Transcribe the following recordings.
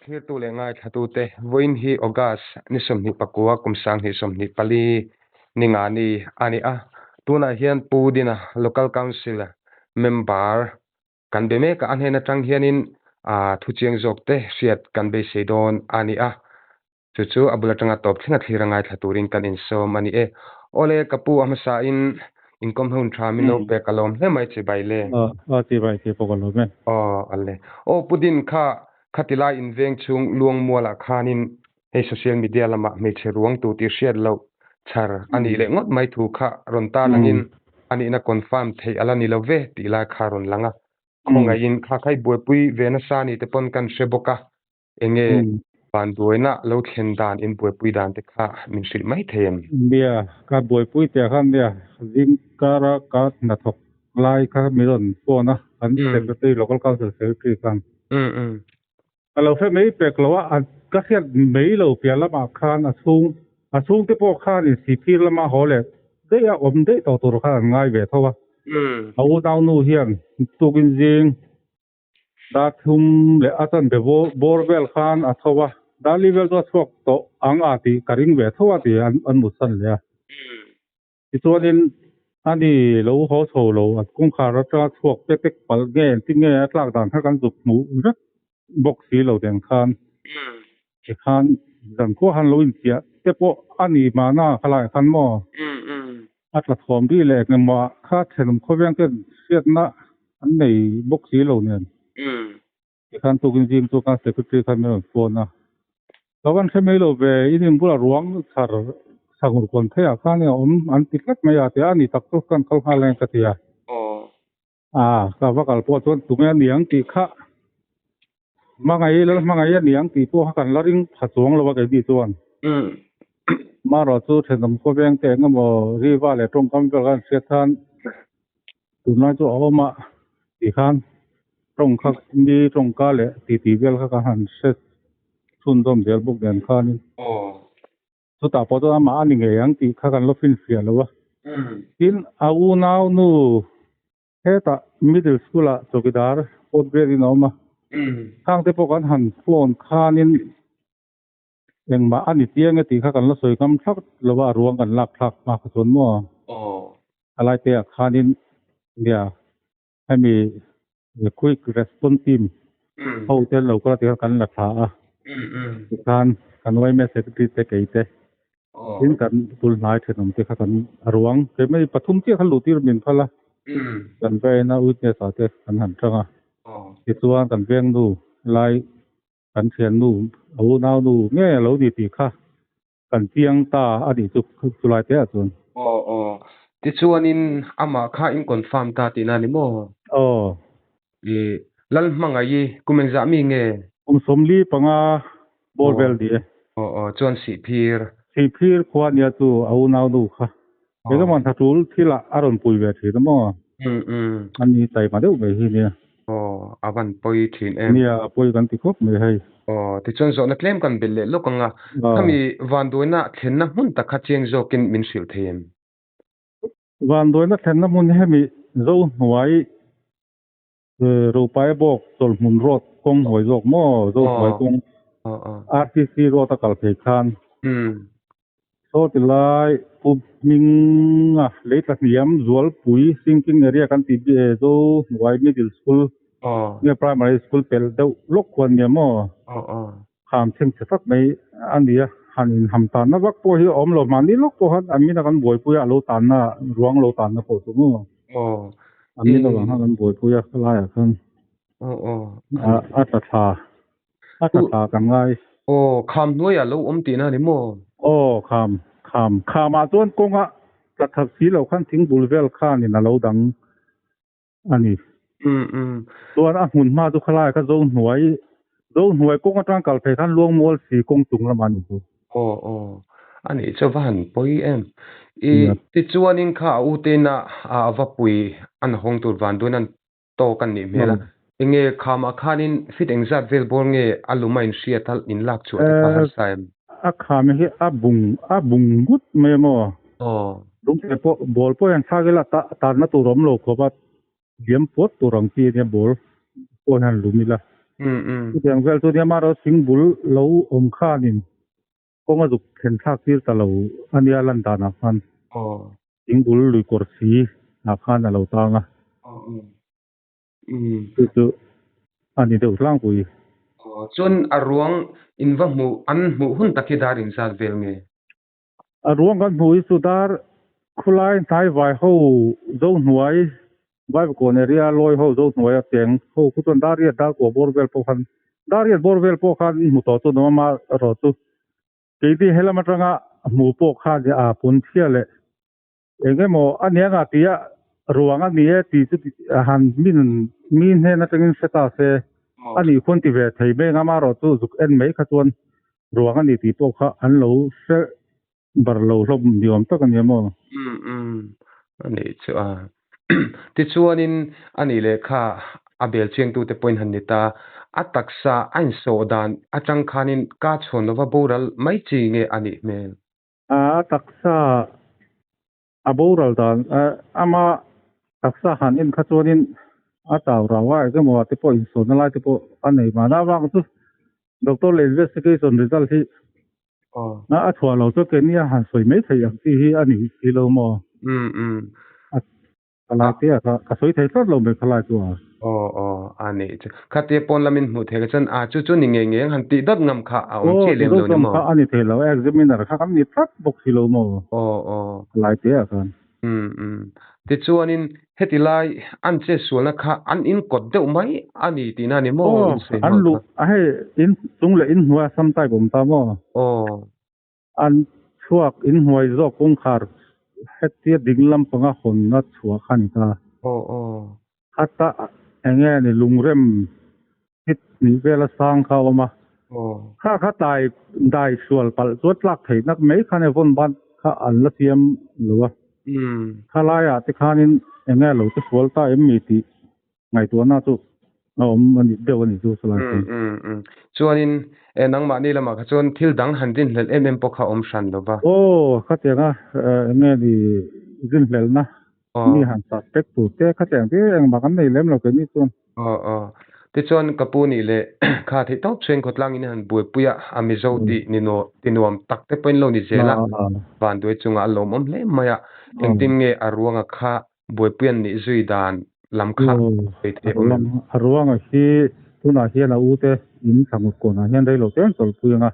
Thlirtu leh ngaithlatute, vawiin hi August ni 29 kum 2024 ni nga ni a ni a. Tunah hian Pu Dina Local Council member kan be mek a, a hnen atang hianin thu chiang zawk te hriat kan beisei dawn a ni a. Chu chu a bul atanga tawp thleng a thlir a ngaithla turin kan insawm a ni e. Awle, ka pu a hmasain inkawm hun tha min lo pek a lawm hle mai chibai le. Aw, chibai che pawh ka lawm e. Aw, ale. Aw, Pu Din kha khati lai inveng chhung Luangmualah khanin hei social media lamah hmeichhe ruang tu tih hriat loh chhar a nih leh ngawt mai thu kha rawn tarlangin a nihna confirm theih a la ni lo ve tih lai kha rawn lang a. Khawngaihin kha kha i buaipui ve nasa ni te pawn kan hre bawk a. Enge vanduaina lo thlen dan in buaipui dan te kha min hrilh mai thei em? Nia, ka buaipui teh kha nia, zing kara ka hnathawk lai kha min rawn phone a, kan secretary, local council secretary khan. Ka lo hre mai pek lo a, ka hriat mai lo piah lamah khan a chhung, a chhungte pawh khan insihphir lama haw leh daih a, awm daih tawh tur khan an ngai ve tho a. A unaunu hian tukin zing Dar thum leh a chanve bawr vel khan a tho a, dar li vel chu a chhuak tawh ang a tih ka ring ve tho a tih an mut san leh a. Tichuanin a ni lo haw chho lo, a kawngkhar atanga chhuak tek tek palh nge engtin nge a tlak dan kha kan zuk hmuh vek bawk si lo den khan tikhan zan khuah han lo inchiah te pawh a ni mahna khalaiah khan maw A tla thawm rih leh engemaw ah kha thenawm khawveng ten hriatna an nei bawk si lo nen. Tikhan tukin zing chu khan secretary khan min rawn phone a. Ka van hre mai lo ve, in in bulah ruang chhar sangur kawn phei ah khan a awm an ti tlat mai a tia a ni tak chu kan kal nghal ang ka ti a. A ka va kal pawh chuan tunge a niang tih kha hmangaih lal hmangaih a niang tih pawh kha kan la ring pha chuang lo a keini chuan. Marawh chu thenawm khawveng te eng emaw riva leh tawngkam vel khan hriat khan tunlai chu a awm a tih khan tawng kha mi tawngka leh titi vel kha kan han hre chhunzawm zel bawk nen khanin. Chutah pawh chuan amah a ni ngei ang tih kha kan lo finfiah lo a. Tin, a unau nu hetah middle school ah chawkidar fourth grade in a awm a. Khang te pawh kan han phone khanin engmah a ni chiang e tih kha kan la sawi ngam thlak lo a, a ruang kan lak thlak hma kha chuan maw a lai te ah khanin nia hemi quick response team ho te an lo kal a tikhan kan la thla a tikhan kan yma secretary te kei te tin kan bul hnai thenawm te kha kan a ruang keimah hi pathum chiah khan luh tir min phal a kan veng a witness ah te kan han tang a tichuan kan veng nu lai kan thiannu a unau nu nge a lo ni tih kha Kan chiang ta a nih chu chulai te ah chuan. Aw aw. Tichuanin amah kha in confirm ta tihna a ni maw? Aw. I Lalhmangaih i kum engzah mi nge? Kum 45 bawr vel ni e. Aw aw chuan Sihphir. Sihphir khua nia chu a unau nu kha. Engemaw hna tul thil ah a rawn pui ve thin a maw? Um um. A ni taima deuh mai hi nia. Aw, a van pawi thin em? Nia, a pawi kan ti khawp mai hei. Aw, tichuan zawhna tlem kan belh leh lawk ang a, khami vanduaina thlenna hmun tak kha chiang zawkin min hrilh thei em? Vanduaina thlenna hmun hi hemi zo hnuai Ropaia bawk Chawlhmun Road kawng hnuai zawk maw? Zo hnuai kawng RTC Road a kal phei khan. Saw ti lai Pu Hminga lei tla hniam Zualpui Sinking Area kan tih bi e Zo hnuai Middle School nge Primary School pelh deuh lawk khuan nia maw? Kham thleng chhe tak mai a ni a, han inham tanna vak pawh hi a awm lo. Mahni lawk pawh khan a mina kan buaipui a, a lo tanna ruang lo tanna pawh chu maw? A min avang khan kan buaipui a, khalaiah khan a tla thla, a tla thla ka ngai. Aw, kham hnuaiah lo awm tihna a ni maw? Aw, kham, kham, khamah chuan kawnga tla thla si lo khan thingbul vel khanin a lo dang a ni. Chuan a hmun hma chu khalai kha zo hnuai, zo hnuai kawng atang kal phei khan Luangmual si kawng chung lamah a ni chu. Aw aw, a nih chu va han pawi em. I tichuanin kha a ute-in a a va pui an hawng tur van duan an tawk a nih hmel a. Enge khamah khanin fit engzat vel bawr nge a lum a inhriat a in lak chhuah te kha harsa em? A kham hi a bung a bung ngut mai a maw? Aw. Lungte pawh ball pawh hian thlak ila ta tanna tur a awm lo khawp a, liam puat tur ang chi ania ball pawh hian lum ila. Chutiang vel chu nia amaherawhchu thingbul lo awm khanin kawng a zuk thlen thlak tir ta lo a nia lan danah khan thingbul lui kawr si ah khan a lo tang a. Chu chu a ni deuh tlangpui. Chuan a ruang in va hmuh an hmuh hun tak hi dar inzat vel nge? A ruang kan hmuh hi chu dar khulai hnai vai ho zo hnuai Vaivakawn area lawi ho zo hnuai a cheng ho khu chuan dar riat dar kua bawr vel pawh khan dar riat bawr vel pawh khan hmu tawh chu nuam a erawh chu keini helam atanga hmu pawh khan a punchhia leh eng emaw a nia nga tia ruang a ni e tih chu han min mi hnen atangin hre ta se a nih khuan ti ve thei mai ang amaherawh chu zuk en mai kha chuan ruang a ni tih pawh kha an lo hre bar lo hlawm ni awm tak a ni maw? Umm umm a nih chu a. Tichuanin a nih leh kha a bel chiangtute pawhin han ni ta, a taksa a insawh dan atang khanin ka chhawn lova boral mai chi nge a nih hmel? A taksa a boral dan ama taksa han en kha chuanin a chau rau a engemaw te pawh insawnna lai te pawh a nei mahna avang chu doctor leh investigation result hi a chhuah lo chu keini a han sawi mai thei ang tih hi a ni si lo maw? Ka lai te a ka sawi thei tlat lo mai kha lai chu a. Aw aw a nih chu. Khatia pawn lamin hmuh thei ka chuan a chu chu ni ngei ngei ang han tih dawt ngam kha a awm chiah lem lo ni maw? Aw tih dawt ngam kha a ni thei lo examiner kha kan ni tlat bawk si lo maw? Aw aw. Ka lai te ah khan. Umm umm. Tichuanin heti lai an che sualna kha an in kawt deuh mai a ni tihna a ni maw? Aw an luh a hei in chung leh in hnuai a sam type awm ta maw? Aw. An chhuak inhnuai zawk kawngkhar hetia ding lampanga hawnna chhuah kha a ni ta. Aw aw. Khata eng nge ni lungrem hit hnih vela sang kha a awm a. Aw. Kha kha tlai dai sual palh chuan tlak theih nak mai khan e vawn ban kha an la siam lo a. Khalaiah te khanin eng nge lo te sual ta em mi tih Ngaihtuahna chu a awm a ni deuh a ni chu salai chu. Umm umm. Chuanin e nangmahni lamah kha chuan thil dang han rinhlelh em em pawh kha a awm hran lo va. Aw khatianga eng nge ni rinhlelhna mi han suspect tur te khatiang te engmah kan nei lem lo keini chuan. Aw aw. Tichuan ka pu nih leh kha theih tawp chuan khawtlangin a han buaipui a, a Mizo tih ni ti nuam tak te pawhin lo ni zel a, vanduai chungah a lawmawm hle mai a, engtin nge a ruanga kha Buaipui an nih zui dan lam kha sawi theih awm em? A ruanga hi tunah hian a ute in thlangut kawnah hian reilo te an chawlhpui ang a.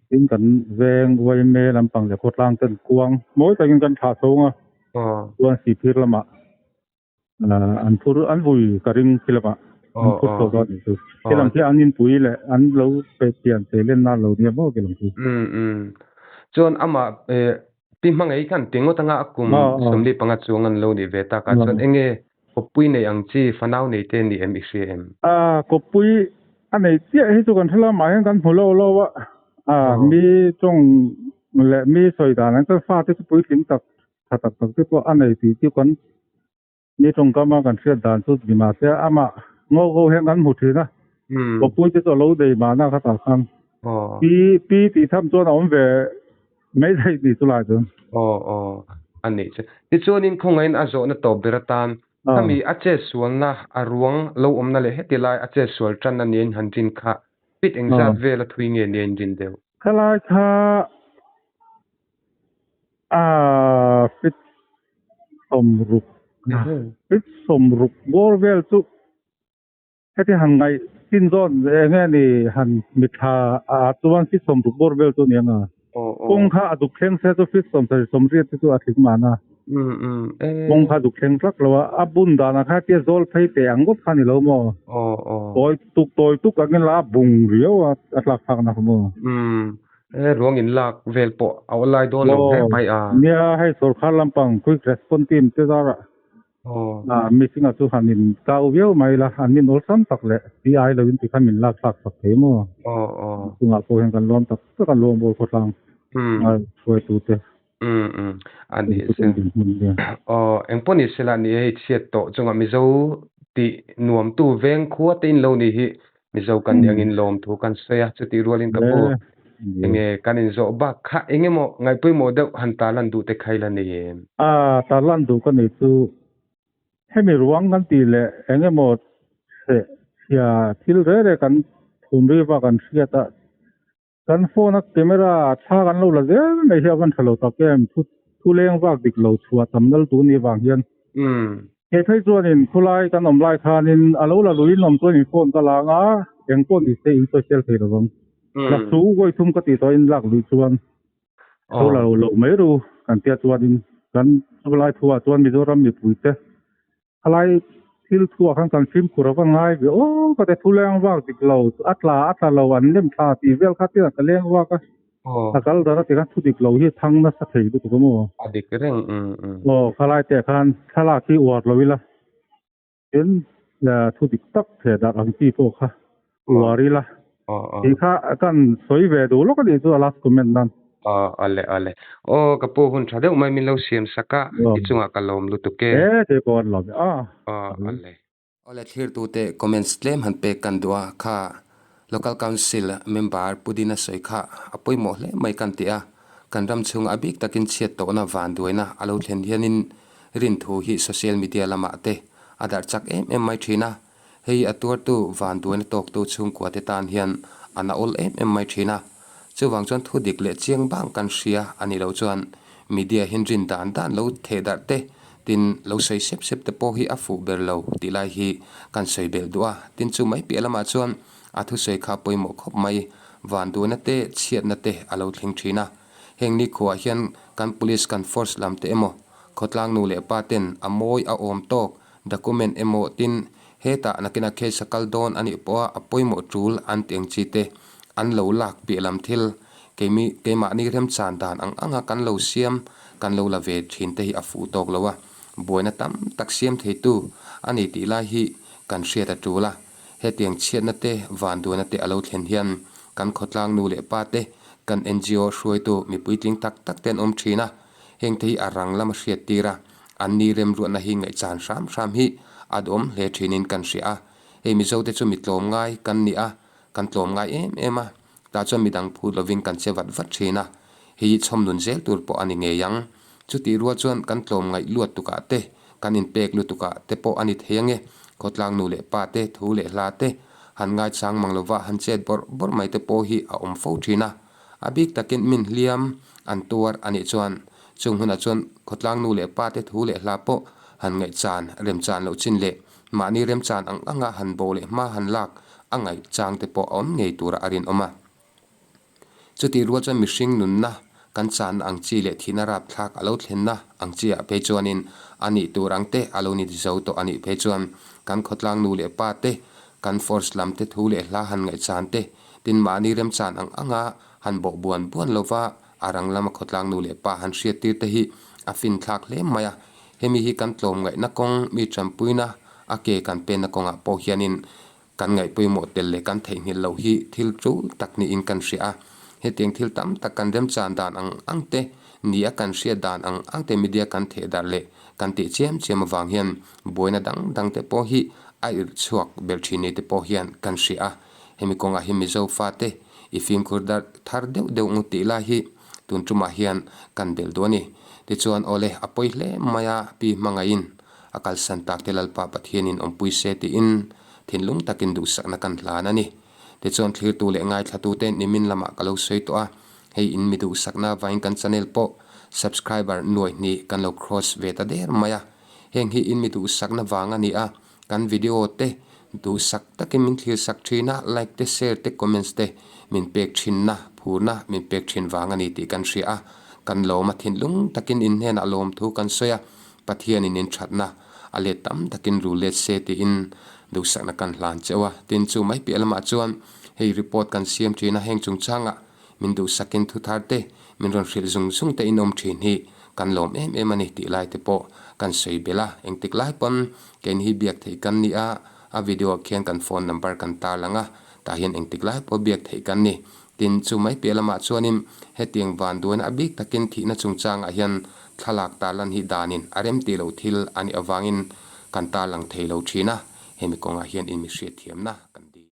Tin kan veng YMA lampang leh khawtlang ten kuang mawi takin kan thlah chho ang a. Chuan Sihphir lamah an phur an vui ka ring khi lamah an phur chho dawn anih chu. Khi lam khi an inpui leh an lo pian thei lenna lo nia maw khi lam khi. Chuan amah Pi hmangaih khan ti ngawt anga a kum 45 chuang an lo nih ve tak ah chuan enge kawppui nei ang chi fanau nei te ni em i hria em? A kawppui a nei chiah hi chu kan hre lamah hian kan hmu lo lo a, a mi tawng leh mi sawi dan ang chuan fate chu puitling tak tha tak tak te pawh a nei tih chu kan mi tawngkam a kan hriat dan chu ni mahse amah ngo ho hian kan hmu thin a, kawppui te chu a lo nei mahna kha tah khan pi pi tih tham chuan a awm ve mai daih ni chu lai chuan. Aw aw a nih chu. Tichuanin khawngaihin a zawhna tawp ber atan khami a chetsualna a ruang lo awmna leh heti lai a chetsual tanna niin han rin kha fit engzat vel a thui nge niin rin deuh? Khalai kha A fit sawmruk fit sawmruk bawr vel chu heti han ngaih chin zawn eng nge ni han mitthla ah chuan fit sawmruk bawr vel chu a ni ang a, kawng kha a duk thleng se chu fit sawmsarih sawmriat te chu a tling mahna, kawng kha a duk thleng tlak lo a, a bun danah kha hetia zawl phei teh ang ngawt kha a ni lo maw, tawi tuk tawi tuk angin la a bung riau a a tlak thlakna kha maw. He ruang in lak vel pawh a aw lai dawn lo hle mai a. Nia, hei sorkar lampang quick response team te zarah mihringa chu han in kau viau mai la, an in awlsam tak leh ti ai lo in ti khan min lak thlak sak thei maw? Chungah pawh hian kan lawm tak tak a lawm bawl khawtlang hruaitu te. A nih chu. Aw, engpawh ni sela ni hei chhiat tawh chungah Mizo tih nuamtu veng khua te in lo ni hi Mizo kan nih angin lawmthu kan sawi a, chutih rualin ka pu enge kan inzawh bak kha engemaw ngaihpawimawh deuh han tarlan duh te kha ila nei em? A, tarlan duh ka nei chu hemi ruang kan tih leh engemaw chhe chhia thil reh reh kan thum ri vak an hriat a kan phone a camera thla kan lo la zel mai hi a van tha lo tak em thu thu leng vak dik lo chhuah tam nal tu ni vang hian he phei chuanin khulai kan awm lai khanin a lo la luiin awm chuan in phone ka lang a eng pawh ni se in sawi sel thei lovang la chu vawi thum ka tih tawh in lak lui chuan Lo la lo mai ru kan tia chuanin kan chulai thuah chuan Mizoram mipuite khalai thil thuah khan kan fimkhur ava ngai ve aw ka ti thu leng vak dik lo a tla a tla lo an lem thla tih vel kha tia ka leng vak a a kal dar a ti khan thu dik lo hi thang nasa thei lutuk a maw. A dik reng aw khalai te khan thlalak hi uar lo ila. Tin, thu dik tak theh darh ang chi pawh kha uar ila. Tih kha kan sawi ve duh lawk a nih chu a last comment nan. Aw ale ale. Aw ka pu hun tha deuh mai min lo siam sak a, i chungah ka lawm lutuk e. E tih pawh an lawm e a. Aw ale. Awle thlirtute comments tlem han pek kan duh a, kha Local Council member Pu Dina sawi kha a pawimawh hle mai kan ti a, kan ram chhunga a bik takin chhiat tawhna vanduaina a lo thlen hianin Rinthu hi social media lamah te a darh chak em em mai thin a, hei a tuartu vanduaina tawktu chhungkua te tan hian a na awl em em mai thin a. Chuvang chuan thu dik leh chiang bang kan hria a nih loh chuan media hian rin dan dan lo theh darh te, tin lo sawi sep sep te pawh hi a fuh ber lo tih lai hi kan sawi belh duh a. Tin chu mai piah lamah chuan a thusawi kha pawimawh khawp mai, vanduaina te chhiatna te a lo thleng thin a. Heng nikhuaah hian kan police kan force lam te emaw, khawtlang nu leh pa ten a mawi a awm tawk document emaw tin hetah nakina case a kal dawn a nih pawha a pawimawh tul an ti ang chi te an lo lak piah lam thil keimi keimahni remchan dan ang anga kan lo siam kan lo la ve thin te hi a fuh tawk lo a, buaina tam tak siam theitu a ni tih lai hi kan hriat a tul a. Hetiang chhiatna te, vanduaina te a lo thlen hian kan khawtlang nu leh pa te, kan NGO hruaitu mipuitling tak tak te an awm thin a. Heng te hi a rang lama hriat tir a, an ni remruatna hi ngaihchan hram hram hi a duhawm hle thinin kan hria a. Hei Mizo te chu mi tlawm ngai kan ni a, kan tlawm ngai em em a, tah chuan midang phut lovin kan che vat vat thin a. Hei hi chhawm nun zel tur pawh a ni ngei ang. Chutih rual chuan kan tlawm ngaih luat tukah te, kan inpek lutukah te pawh a ni thei ange. Khawtlang nu leh pa te, thu leh hla te, han ngaichang mang lova han chet bawrh bawrh mai te pawh hi a awm fo thin a. A bik takin min hliam an tuar a nih chuan chung hunah chuan khawtlang nu leh pa te thu leh hla pawh han ngaihchan remchan loh chin leh mahni remchan ang anga han bo leh hma han lak a ngaihchang te pawh a awm ngei tura a rinawm a. Chutih rual chuan mihring nunna kan channa ang chi leh thihna rapthlak a lo thlenna ang chi ah phei chuanin a nih tur ang te a lo ni zo tawh a nih phei chuan kan khawtlang nu leh pa te, kan force lam te thu leh hla han ngaihchan te, tin mahni remchan ang anga han bawh buan buan lova a rang lama khawtlang nu leh pa han hriattir te hi a finthlak hle mai a. Hemi hi kan tlawmngaihna kawng mi tanpuina a ke kan penna kawngah pawh hianin Kan ngaihpawimawh tel leh kan theihnghilh loh hi thil tul tak niin kan hria a. Hetiang thil tam tak kan remchan dan ang ang te, ni a kan hriat dan ang ang te media kan theh darh leh kan tih chiam chiam avang hian buaina dang dang te pawh hi a irh chhuak ber thin ni te pawh hian kan hria a. Hemi kawngah hi Mizo fate i fimkhur darh thar deuh deuh ngut tih lai hi tun tumah hian kan belh duh a ni. Tichuan awle a pawi hle mai a pi hmangaihin a kalsan tak te Lalpa Pathianin awmpui se tiin thinlung takin duhsakna kan hlan a ni. Tichuan thlirtu leh ngaithlatute nimin lamah ka lo sawi tawh a, hei in mi duhsakna avangin kan channel pawh subscriber nuai hnih kan lo cross ve ta der mai a. Heng hi in mi duhsakna vang a ni a, kan video te duhsak takin min thlirsak thin a, like te share te comments te min pek thinna, phurna min pek thin vang a ni tih kan hria a. Kan lawm a thinlung takin in hnenah lawmthu kan sawi a, Pathianin in thatna a let tam takin ru let se tiin duhsakna kan hlan cheu a. Tin, chu mai piah lamah chuan hei report kan siam thin a, heng chungchangah min duhsakin thu thar te, min rawn hrilh zung zung te in awm thin hi kan lawm em em a ni tih lai te pawh kan sawi belh a. Engtik lai pawn keini hi biak theih kan ni a, a video ah khian kan phone number kan tarlang a, tah hian engtik lai pawh biak theih kan ni. Tin, chu mai piah lamah chuanin hetiang vanduaina a bik takin thihna chungchangah hian thlalak tarlan hi danin a rem tih loh thil a nih avangin kan tarlang thei lo thin a, hemi kawngah hian in mi hriatthiamna.